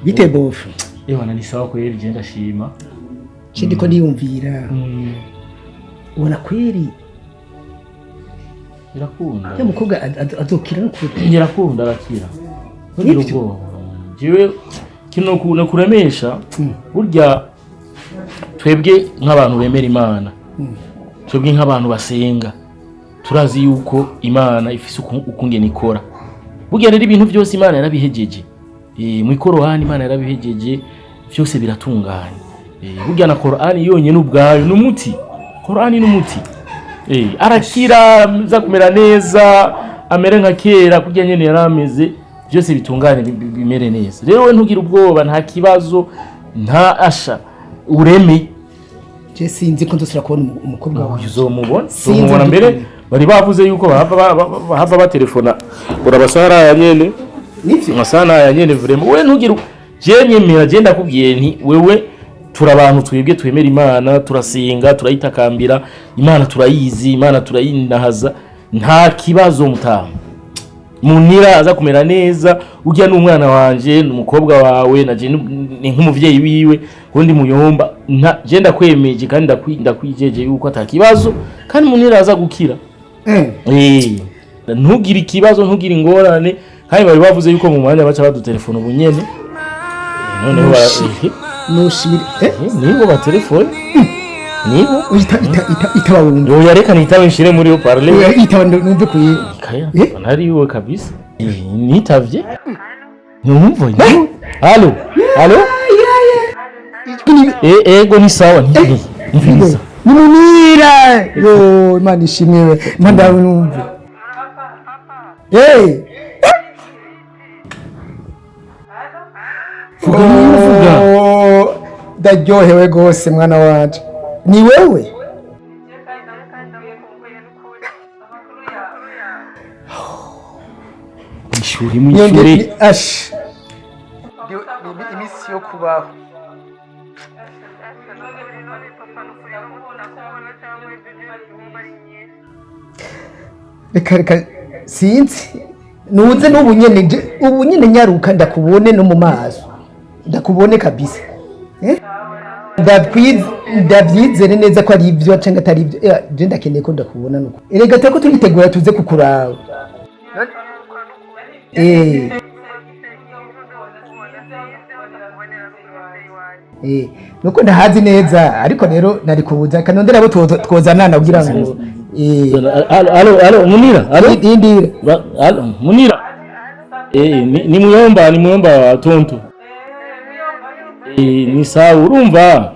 Bite bofu? Ewana, ni sawa kweli, je ndashima. Je ndiko niyumvira, ubona kweri Birakunda. Ya mukobwa azokira no kuri? Birakunda, arakira. Ntugire Nibyo. ubwoba. Jewe kino kuremesha burya twebwe nk'abantu bemera Imana, twebwe nk'abantu basenga, turazi yuko Imana ifise ukungene ikora. Burya rero ibintu byose Imana yarabihejeje. Mu Ikorani Imana yarabihejeje byose, biratunganye. Burya na Korani yonyine ubwayo ni umuti. Korani ni umuti. Arakira, aza kumera neza, amere nka kera kurya nyene yari ameze, byose bitungane, bimere neza. Rero we ntugire ubwoba, nta kibazo, nta asha ureme. Je sinzi ko nzosubira kubona umukobwa wawe. Uzomubona. Sinzi. Uzomubona mbere. By'ukuri. Bari bavuze yuko bahava batelefona urabasara ya nyene. Nivyo. Amasaha ya nyene. Vraiment, we ntugire, je nyemera, je ndakubwiye nti wewe turi abantu twebwe twemera Imana, turasenga, turayitakambira Imana, turayizi Imana, turayinahaza. Nta kibazo, mutamu Munira aza kumera neza. Ujya n'umwana wanje, n'umukobwa wawe, na je ni nk'umuvyeyi wiwe kundi muyomba. Nta je ndakwemeje kandi ndakwijeje yuko atakibazo kandi Munira aza gukira. Ntugire ikibazo, ntugire ingorane. Kandi bari bavuze yuko mu mwanya baca badutelefona ubu nyene. Noneho Nushimire. Nibo batelefone, nibo. Ita ita ita itaba wumve. Oya, reka nitabe, nshire muri yo parler. Oya, itaba numve kuyi. Kaya. Ntari iwe kabisa. Nitavye ntumva. Allo, allo. Ego, ni sawa, ni Ni Munira. Yo, Imana ishimwe. Manda numve. Vuga niba uvuga. Oh, ndaryohewe gose mwana wanje. Ni wewe? Mwishure, mwishure. Ash. Imisi yo kubaho. Reka reka, sinzi. Nuze n'ubu nyene, ubu nyene nyaruka ndakubone no mu maso. Ndakubone kabisa. Eh? Ndavyizere neza ko ari ibyo canke atari ibyo. Je ndakeneye ko ndakubona nuko. Erega turiko turitegura tuze kukuraba. Nuko ndahazi neza, ariko rero nari kubuza kanondera abo twozanana kugira ngo Allo, allo, allo, Munira, allo. Indira. Allo, Munira. Ni muyomba, ni muyomba wa tonto. Ni sawa, urumva.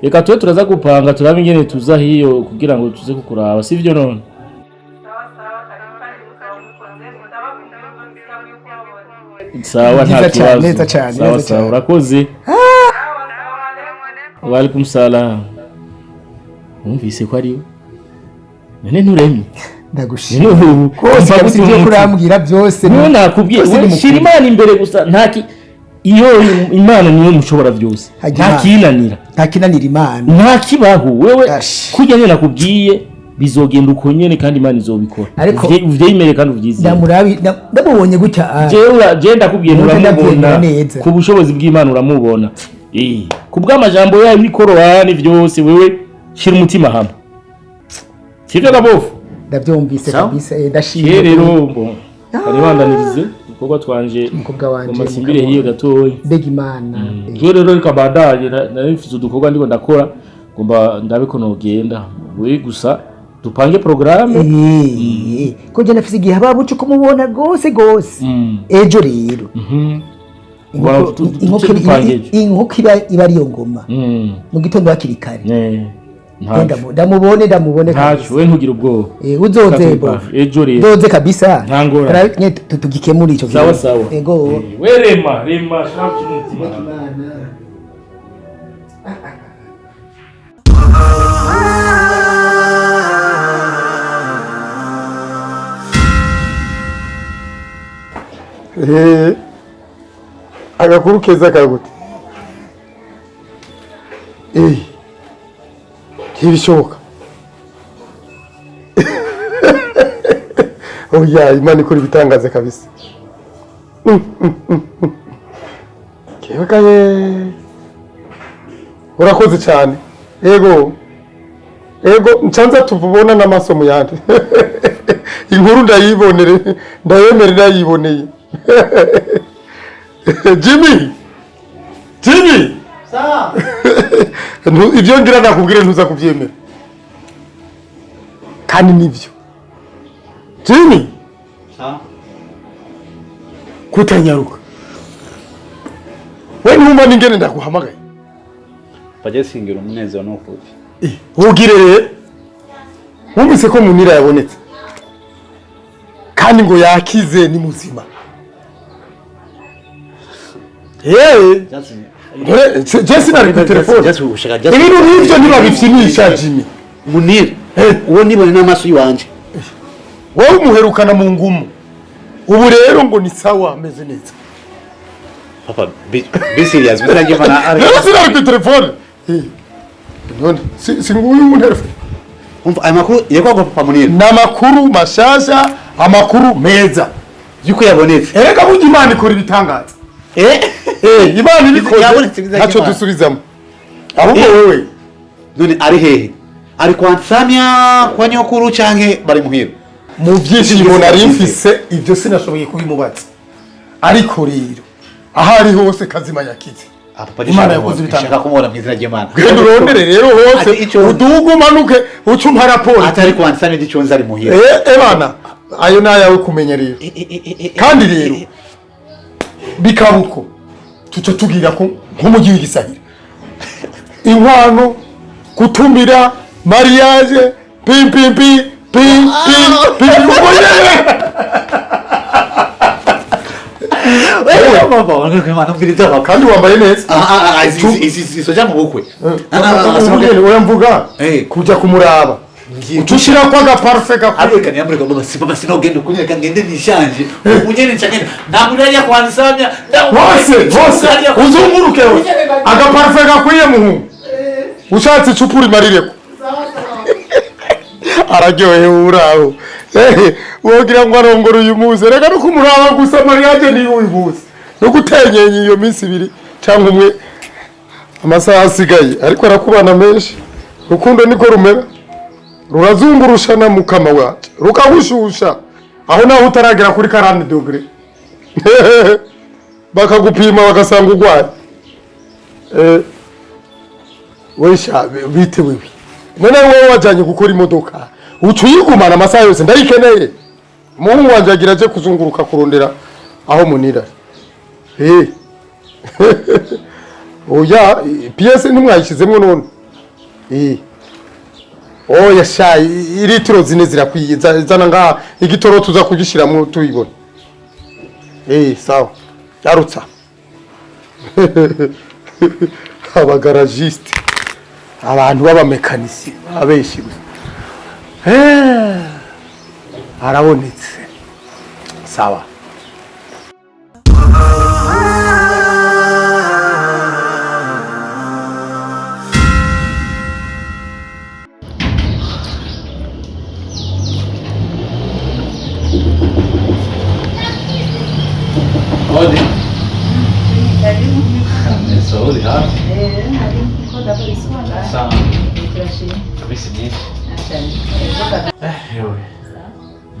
Reka tuwe turaza gupanga turabe ingene tuza hiyo kugira ngo tuze kukuraba, sivyo none? Sawa, nta Neza cane, kibazo. neza cane, Sawa, neza sawa, cane. urakoze. Wa alaikum salam. Wumvise ko ari we? None nturemye? Ndagushimye. None ubu Kose umva kabisa gute ibyo umutima? kurambwira byose. Niyo nakubwiye. Byose We ni shira mukuri. Imana imbere gusa, nta ki iyo Imana niyo mushobora byose. Hajya Nta Imana. kinanira. Nta kinanira Imana. Nta kibaho wewe. Ash. Kurya nyene nakubwiye, bizogenda uko nyene kandi Imana izobikora. Uvyemere kandi uvyizere. Ndamurabi, ndamubonye gutya, ah. Jewe je ndakubwiye, Nuko uramubona. ndabyemera neza. Ku bushobozi bw'Imana uramubona. Ku bw'amajambo yayo n'ikorowani byose, wewe shira umutima hamwe, sivyo gabofu? Ndabyumvise Sawa. kabisa, ndashimye. Ke rero mbo kanibandanirize ibikorwa twanje. Umukobwa wanje. Ngomba nsimbire hiyo gatoya. Mbega Imana. Jewe rero reka bandanye, nari mfise udukorwa ndiko ndakora, ngomba ndabe ko nogenda. We gusa dupange programme. Ko je nafise igihe ababuca kumubona gose gose. Ejo rero. Inkoko Tupangeje. inkoko iba ariyo ngoma mu gitondo hakiri kare. Ntaco. Ndamubone, ndamubone Ntaco, kabisa. we ntugire ubwoba. Uzoze bo. Ejo rero. Ndoze kabisa. Nta ngorane. Tara- nye tugikemura ico Sawa kibazo. sawa. Ego. We rema rema shaka umutima. Agakuru keza karagute. Ntibishoboka. Oya, Imana ikora ibitangaza kabisa. Kebakaye. Urakoze cyane. Ego. Ego, ncanza tuvubona n'amaso mu yandi. Inkuru ndayibonere, ndayemere ndayiboneye. Jimmy! Jimmy! Ibyo ngira nakubwire ntuza kubyemera. Kandi nibyo. Jimmy! Kutanyaruka. We ntumva n'ingene ndaguhamagaye. Bajye singira umunezero n'ukuri. Ubwire rero. Wumvise ko Munira yabonetse. Kandi ngo yakize ni muzima. Dore Jesse nari ku telefone. Ibintu nk'ivyo ntibabifyinisha Jimmy. Munira uwo nibone n'amaso yiwanje. Wowe umuherukana mu ngumu. Ubu rero ngo ni sawa ameze neza. Papa, be serious. Bizaje mana. Rero sinari ku telefone. None si nguyu mu telefone. Umva aya makuru yego papa Munira. Ni amakuru mashasha, amakuru meza. Yuko yabonetse. Erega burya Imana ikora ibitangaza. Imana ibikoze ntacyo dusubizamo. Ahubwo wewe none ari hehe? Ari kwa Samia, kwa nyokuru canke bari muhira? Mu byishimo nari mfise ibyo sinashoboye kubimubaza. Ariko rero aho ari hose kazima yakize. Imana yakoze ibitangaza. Shaka kumubona mu izina ry'Imana. Genda urondere rero hose uduge umanuke uce umpa raporo. Atari kwa Samia giconze ari muhira. Ebana ayo nayawe kumenya rero. Kandi rero bikabuko tuco tugira ko nk'umugi w'igisahira. Inkwano kutumira mariage pi pi pi pi pi pi. Kandi wambaye neza. Izo mu bukwe. Oya mvuga kuja kumuraba. Ucushira kwa ga parfait ga Afrika ni amurika baba si baba sinogenda kunyereka ngende nishanje. Umunyene nchakenda. Namuraya kwa Samia. Hose hose uzunguruke hose. Aga parfait gakwiye muhungu. Ushatse icupa urimarireko. Araryohewe uraho. Wogira ngo arongora uyu munsi. Reka no kumuraba gusa mariage ni uyu munsi. No gutenyenya iyo minsi ibiri cyangwa umwe amasaha asigaye ariko arakubana menshi. Rukundo niko rumera. Rurazungurushana mukama wacu. Rukagushusha. Aho naho utaragera kuri 40 degré. Bakagupima bagasanga urwaye. Wesha bite wewe. None wowe wajanye gukora imodoka. Ucu yigumana amasaha yose ndayikeneye. Muhungu wanje agira aje kuzunguruka kurondera aho Munira. Oya PS ntimwayishizemwo none. Oya sha iritiro zine zirakwiye zana ngaha igitoro tuza kugishiramwo tuyibona. Sawa. Yarutsa. Abagaragiste. Abantu b'abamekanisi abeshi gusa. Arabonetse. Sawa. Odi. Sorry, ha? Sawa. Kabisa byinshi. Yewe.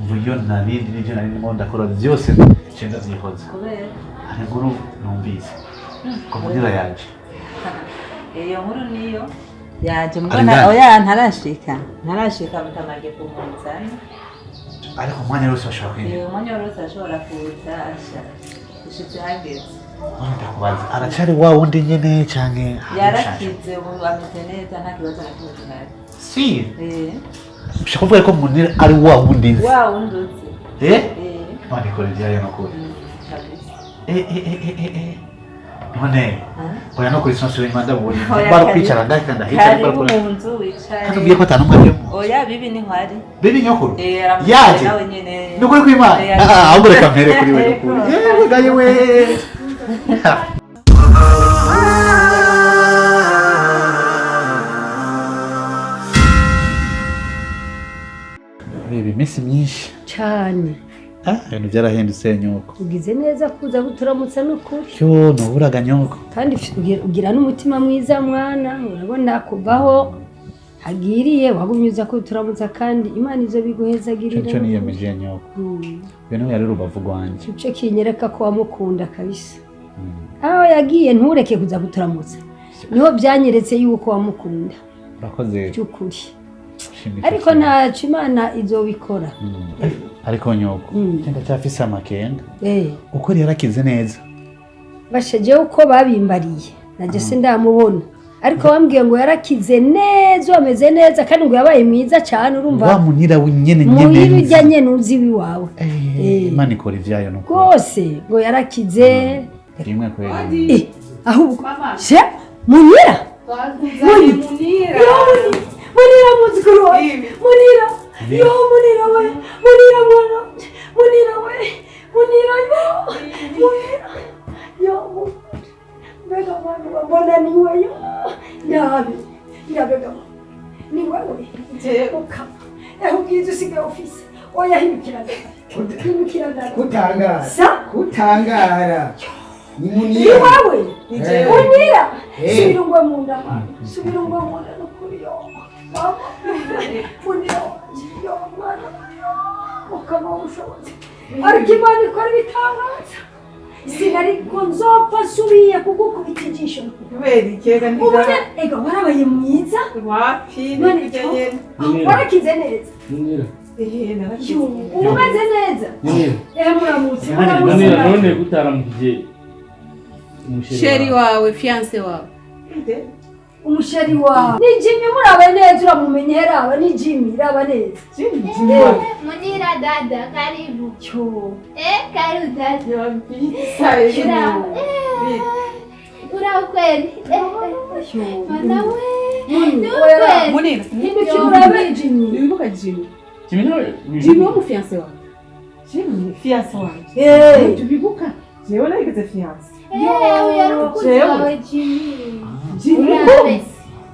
Mvuyo narindi n'ibyo nari ndimo ndakora byose ncenda vyihoza. Kubera Hari inkuru numvise. Ko Munira yaje. iyo nkuru niyo yaje Ari mbona ndani? oya ntarashika ntarashika mutamage kumuzana. Ariko umwanya wose bashobora kwinjira. Iyo mwanya wose ashobora kuza asha ushitse hageze. Ndakubaza, aracari wa wundi nyene canke? Yarakize, ubu ameze neza, nta kibazo na kimwe gihari. Si? Eh. Ushaka kuvuga ko Munira ari wa wundi nzi? Wa wundi uzi. Eh? Eh. None ikora ibyayo nukuri. Kabisa. Eh eh eh eh eh. None oya, no kuri sonse inyuma ndabonye. Oya, Bari karibu. kwicara ndahita ndahicara. Karibu Bari mu nzu wicare. Kandi ubwiye ko atanumwe ari mu. Oya, bibi ni ntwari. Bibi nyokuru. Eh, aramutse. Yaje. Nawe nyene. Nukuri kw'Imana. Eh, Ah, ahubwo reka mpere kuri we nukuri. Yego. Yewe gaye we. Reba, iminsi myinshi. Cyane. Ah, ibintu byarahindutse nyoko. Ugize neza kuza kuturamutsa n'ukuri. Yo, nuburaga nyoko. Kandi ugira n'umutima mwiza mwana, urabona kuvaho hagiriye wagumye uza kuturamutsa, kandi Imana izo biguhezagirira. Icyo niyemeje nyoko. Uyu niwe yari urubavu rwanjye. Ico kinyereka ko wamukunda kabisa. Aho yagiye ntureke kuza kuturamutsa, niho byanyeretse yuko wamukunda. Urakoze. By'ukuri. Shimika. Ariko ntaco, Imana izobikora. Ariko nyoko, ndacyafise amakenga. Uko yari yarakize neza. Bashajeho uko babimbariye, najye sindamubona, ariko bambwiye ngo yarakize neza, ameze neza, kandi ngo yabaye mwiza cyane, urumva. Wa Munira nyene nyene. Muhira ujya nyene uzi iwawe. Imana ikora ivyayo nuko. Rwose ngo yarakize. Rimwe kweli. Ahubwo she Munira. Munira. Munira, muzukuru wawe Munira, yo Munira we, Munira mwana, Munira we, Munira, yo Munira, yo mbega mwana wa mbona ni we, yo yabe yabega ni wewe ukaba eho ubwiza usigaye ufise. Oya, hindukira ndara, hindukira ndara. Kutangara. Sa? Kutangara ni ni Munira. Wewe. Eh. Munira. Eh. Subira ungwe mu nda mwana, subira ungwe mu nda nukuri. Yo mama, Munira wanje, yo mwana, ukaba ubushobozi, ariko Imana ikora ibitangaza. Sinariko nzopfa nsubiye kugukubita ijisho. Kubera ikega? Ubu ega warabaye mwiza. Wapi? None Nibyo nyene. Munira. Warakize neza. Munira. Eh, narakize. Yo, ubu umeze neza. Munira. Eh, muramutse, muramutse. Munira, none gutaramukije umusheri Chéri wawe, fiancé wawe. Umusheri wawe ni Jimmy, murabe neza uramumenye. Raba, ni Jimmy, raba neza. Jimmy. Eh. Munira dada, karibu. Cyo. Eh, karibu dada. Uraho. Eh, uraho kweli. Eh, mana we. Ni Oya. ukweli. Munira. Hindukira urabe Jimmy. Wibuka Jimmy? Jimmy nawe. Jimmy wo mu fiancé wawe. Jimmy fiancé wanje. Eh. Tubibuka. Jewe narigeze fiancé. Eh, uyu ari umukunzi Jewe. wawe Jimmy. Jimmy. Murabe.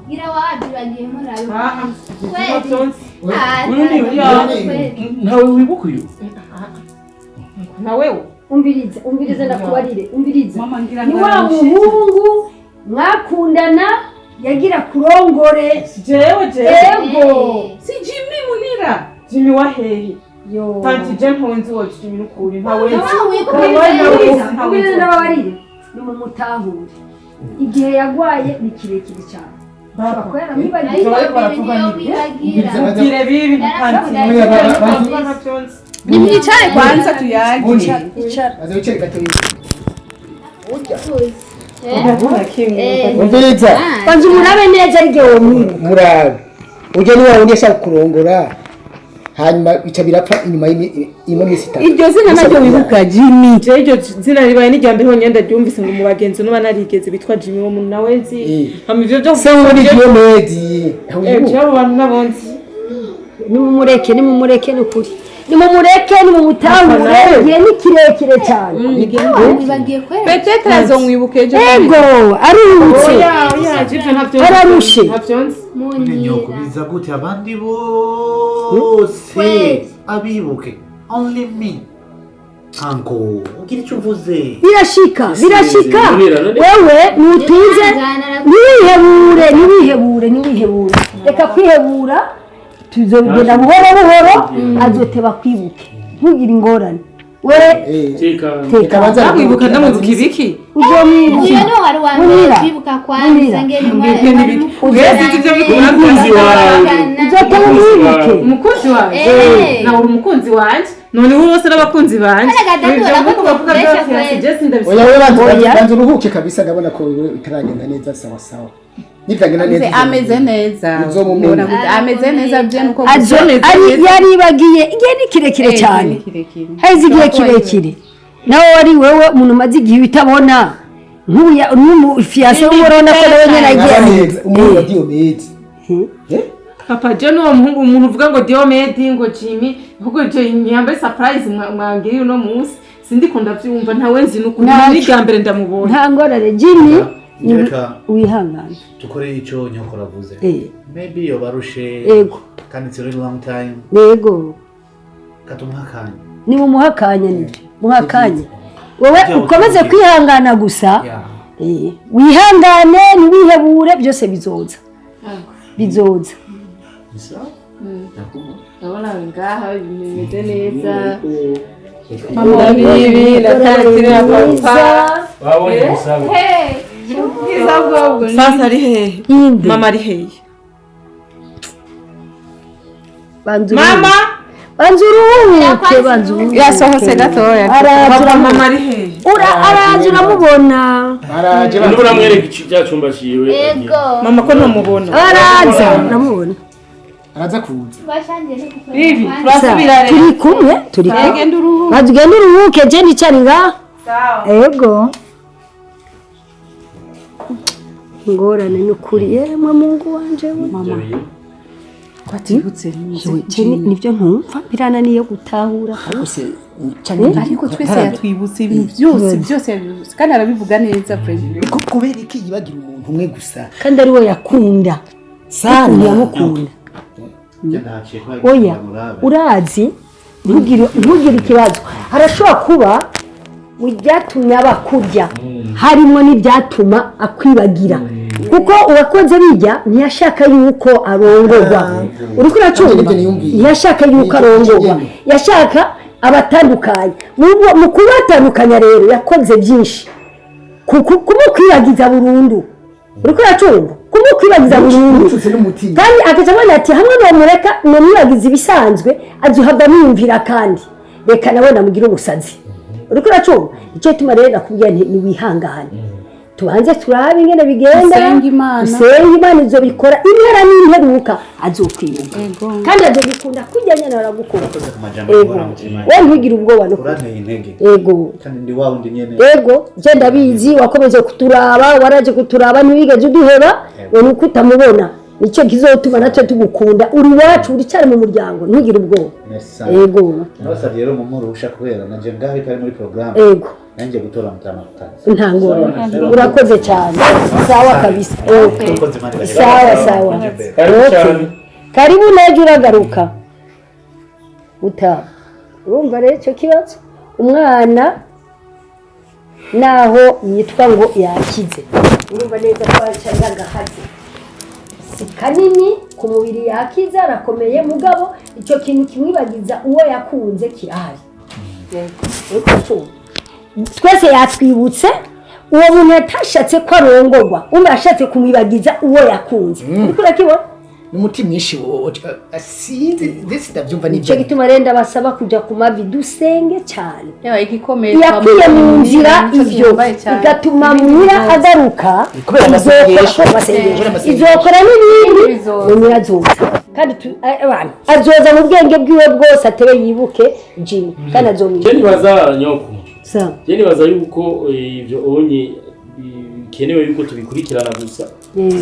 Gira wapi bagiye murabe. Ah, Kweli. Jones. Ah, Uyu ni dada, kweli. Ntawe wibuka uyu? Na wewe. Umviriza, umviriza, ndakubarire, umviriza. Mama ngira Ni wa muhungu mwakundana yagira kurongore. Jewe jewe. Ego. Si Jimmy Munira. Jimmy wa hehe? Yo. Tanti je ntawe uwo Jimmy nukuri ntawe nzi. Nawe wibuka. Umviriza, umviriza, ndababarire, nimumutahure. Igihe yagwaye ni kirekire cyane, ashobora kuba yaramwibagiye. Ariko bibi niyo wibagira. Mubwire bibi tanti. Yarakudaye. Nimwicare kwanza tuyage. Icara. Baza wicare gato. Eh. Umviriza. Banza umurabe neza, ari igihe womwibuka. Murabe ujya ni wa wundi yashaka kurongora, hanyuma bica birapfa inyuma y'imo minsi 3. Iryo zina naryo wibuka Jimmy? Je iryo zina ribaye n'irya mbere honyine ndaryumvise ngo mu bagenzi nuba narigeze bitwa Jimmy, wo muntu nawe nzi. Hama ivyo byo Se wowe ni Diomedi? Eh, jewe abo bantu nabo nzi. Nimumureke, nimumureke, ni ukuri nimumureke, nimumutahure, igihe ni kirekire cyane. Wibagiye kweli. Peut-être azomwibuka ejo. Ego, aruhutse. Oya oya, je ntavyo nzi. Ararushe. Ntavyo nzi. None nyoko, Munira. biza gute abandi bose Kweli. abibuke, only me? Anko, ugira icyo uvuze. Birashika, birashika. Munira, none- Wewe nutuze, ntiwihebure, ntiwihebure, ntiwihebure, reka kwihebura, tuzogenda buhoro buhoro, azoteba kwibuke, ntugire ingorane we. Tekana. Teka. Namwibuka, ndamwibuka ibiki? Uzomwibuka. Uyo ni wari wa mbere Munira. kwibuka kwanza Munira. ngene Mbwebwe n'ibiki? Mbese ivyo Umukunzi wawe. Uzoteba umwibuke. Umukunzi wawe? Eh. Nawe uri umukunzi wanje. None ubu bose n'abakunzi banje. Arega dadu, Ibyo urabona mvuga bavuga kubesha byose, kweli. je sindabisubira. Oya, we banza Oya. banza uruhuke kabisa, ndabona ko wewe bitaragenda neza sawa sawa. Nitagenda neza Ameze neza. Uzomumenya. Ubona gute? Ameze neza bye nuko Azo Ameze ari neza. yaribagiye igihe ni kirekire Eh, cyane. ni kirekire. Haheze igihe kirekire. Nawe wari wewe umuntu umaze igihe utabona nk'uya n'umufiyanse w'umurona ko nawe nyine agiye. Araba neza umuntu wa Diomede. Eh? Papa, je n'uwo muhungu, umuntu uvuga ngo Diomede, ngo Jimmy, ahubwo je yambaye surprise mwangiriye uno munsi, sindikunda vyumva, ntawe nzi n'ukuri. Ntacyo. Ni irya mbere ndamubonye. Nta ngorane, Jimmy. Reka Wihangane. Tukore icyo nyokora avuze. Eh. Maybe iyo barushe Yego. kandi it's a really long time. Yego. Katumuha akanya. Niba umuha akanya, nibyo, muha akanya wowe Ibyo ukomeze utubwira. kwihangana gusa. Yeah. Wihangane, ntiwihebure, byose bizoza, bizoza. Ni sawa. Ndakumva. Ndabona ngaha ibintu bimeze neza. Mama. Bibi na tantine na papa. Babonye gusa. Bwiza bwobwo. Sasa ari hehe? Inde? Mama ari hehe? Banza Mama. Banza uruhuke, banza uruhuke. Yasohotse gatoya. Araza. Papa, Uramubona. mama ari hehe? Araza, uramubona. Baraje. Nubwo uramwereka cya cyumba ciwe. Ego. Mama ko ntamubona? Araza, uramubona. Araza kuza. Bashangiye no kukureba. Bibi, turasubira rero. Turi kumwe, turi kumwe. Genda uruhuke. Banza ugende uruhuke, je nicari ngaha. Ego, ingorane ni ukuri, yemwe Mungu wanje we. Mama, twatibutse. Je nibyo ntumva, birananiye gutahura. Ariko se canke Ariko twese yatwibutse ibintu byose, byose yabibutse kandi arabivuga neza, president. Ko kubera iki yibagira umuntu umwe gusa? Kandi ari we yakunda. Sana. Yamukunda. Ndahaciye ko Oya, urazi, ntugire ikibazo, harashobora kuba mu byatumye aba kurya harimo n'ibyatuma akwibagira, kuko uwakoze bijya ntiyashaka yuko arongorwa, uriko uracumva? Nibyo niyumviye. Ntiyashaka yuko Nibyo arongorwa. niyumviye. Yashaka abatandukanye. Mu kubatandukanya rero yakoze byinshi. Kumukwibagiza burundu, uriko uracumva? Kumukwibagiza burundu. Ucutse n'umutima. Kandi akaca abona ati hamwe nomureka nomwibagiza ibisanzwe, azohava amwiyumvira, kandi reka nawe namugire umusazi, uriko uracumva? Icyo gituma rero nakubwira nti niwihangane, tubanze turabe ingene bigenda. Dusenge Imana. Dusenge Imana, izobikora impera n'imperuka, azokwibuka. Ego. Kandi azobikunda kurya nyene aragukunda. Amajambo Ego. y'inkoramutima. We ntugire ubwoba no Uranteye intege. Ego. Kandi ndi wa wundi nyene. Ego, je ndabizi, wakomeje kuturaba, waraje kuturaba, ntiwigeze uduheba. We nuko utamubona, nicyo kizotuma natwe tugukunda, uri iwacu, uri cyari mu muryango, ntugire ubwoba. Merci sana. Ego. Nabasabye rero mumurusha kubera nanje ngaho itari muri programme. Ego. Nanjye gutora mutama kutazi. Nta ngorane, urakoze cyane, sawa kabisa, okay. Urakoze, Imana. Sawa sawa. Karibu Okay. cyane. Karibu, nejo uragaruka utaha. Urumva rero icyo kibazo, umwana naho yitwa ngo yakize, urumva neza ko ari agahaze, si kanini ku mubiri, yakize, arakomeye, mugabo icyo kintu kimwibagiza uwo yakunze kirahari. Uriko uracumva? Twese yatwibutse uwo muntu yatashatse ko arongorwa, umwe yashatse kumwibagiza uwo yakunze, uriko urakibona? N'umuti mwinshi sinzi ndetse ndabyumva. Nicyo N'ibyo gituma rero ndabasaba kujya ku mavi, dusenge cyane. Yaba igikomeye. Yakwiye mu nzira Nico ivyo gihambaye cyane. bigatuma Munira agaruka. Kubera amasengesho. Izokora amasengesho. Kubera amasengesho. Izokora n'ibindi. Bizoza. Munira azoza kandi abantu azoza mu bwenge bwiwe bwose, atebe yibuke Jimmy kandi Je azomwibuka. nibaza, nyoko. Sawa. Je nibaza yuko ivyo onye bikenewe yuko tubikurikirana gusa,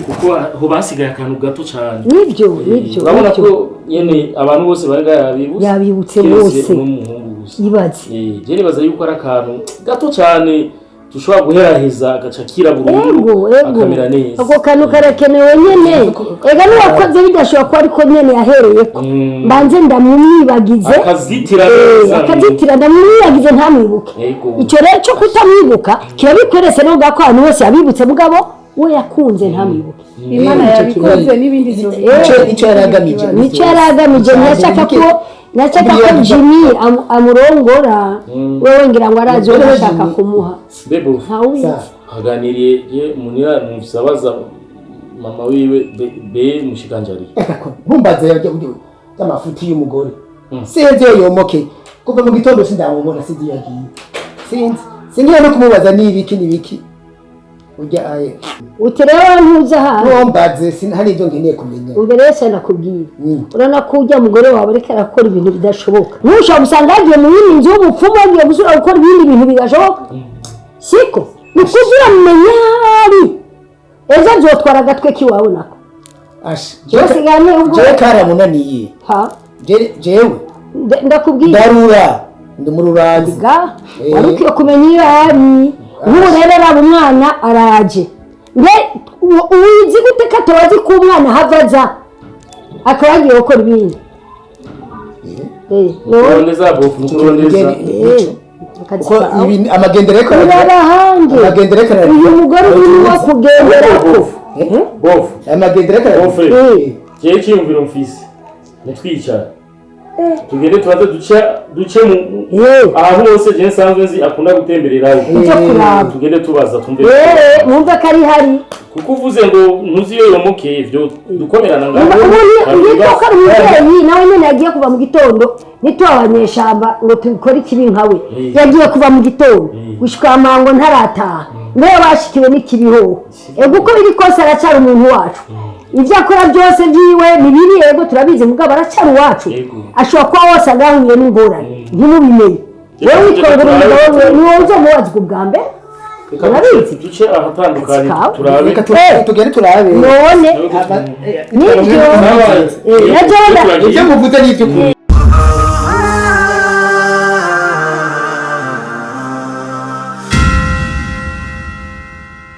kuko ho basigaye akantu gato cyane. Nibyo, nibyo. Urabona Nibyo. ko nyene abantu bose bari ngaha yabibutse. Yabibutse Kiretse bose. uno muhungu gusa. Ibaze. Je nibaza yuko ari akantu gato cyane dushobora guheraheza agaca kira burundu, Ego, ego. akamera neza. Ako kantu karakenewe nyene. Ega n'uwakoze bidashobora kuba, ariko nyene yahereyeko mbanze ndamumwibagize. Akazitira neza. Akazitira, ndamumwibagize ntamwibuke. Ego. Icyo rero cyo kutamwibuka kirabikweretse n'ubwo ko abantu bose yabibutse, mugabo we yakunze ntamwibuke. Imana Icyo yabikoze kintu. n'ibindi izobikora. Icyo yari agamije. Nicyo yari agamije, ntiyashaka ko Jimmy amurongora. Wewe ngira ngo arazi uwo ashaka kumuha. Bebo. Ntawubizi. Haganiriye ye Munira, numvise abaza mama wiwe be mushikanjari. Ntumbaze y'amafuti y'umugore, sinzi iyo yomoke. Kuva mu gitondo sindamubona, sinzi iyo yagiye, sinzi, singiye no kumubaza n'ibiki n'ibiki urya aye. Uti rero ntuza ahantu. Ntombaze, hari ibyo nkeneye kumenya. Ubwo rero se nakubwira, urabona ko ujya mugore wawe ariko arakora ibintu bidashoboka. Ntushobora gusanga yagiye mu yindi nzu y'ubupfumu, yagiye gusubira gukora ibindi bintu bidashoboka. Siko ni kuza uramenya ahari, ejo azotwara agatwe k'iwawe nako. Asha. Jewe sigane ubwo. Jewe karamunaniye. Ha. Jewe Ndakubwiye. Ndarura, ndi mu ruranzi. Ga wari ukwiye kumenya iyo ari. Nk'ubu rero araba umwana araje, mbe uwizi gute ko atabazi ko umwana hava aza akaba yagiye gukora ibindi? None Kurondeza bofu, kurondeza. Akazi Kuko kawe. ibi amagendera ariko Urabahange. Amagendera ariko Uyu mugore urimo wo kugenderako. Bofu. Amagendera ariko Bofu. Jewe icyiyumviro mfise, nitwicara tugende tubanze duce mu ahantu hose jewe nsanzwe nzi akunda gutembererayo. Ujye kuraba. Tugende tubaza, tumve. Mwumve ko ari hari. Kuko uvuze ngo ntuzi iyo yomokeye, ivyo dukomerana ngaho. Ubu yitwa ko ari umubyeyi, nawe nyine yagiye kuva mu gitondo. Nituba abanyeshamba ngo tubikore ikibi nkawe. Yagiye kuva mu gitondo gushika amango ntarataha, mbere bashikiwe n'ikibihoho. Ego, uko biri kose aracyari umuntu wacu. Ibyo akora byose byiwe ni bibi, yego turabizi, mugabo aracyari uwacu. Ashobora kuba wose agahuye n'ingorane ntimubimenye. Wowe witwa ngo uri umugabo we, ni wowe uzomubaza ubwa mbere. Urabizi. Duce ahatandukanye Kawe. turabe. Reka tugende turabe. None nibyo, na jewe Ibyo muvuze ni iby'ukuri.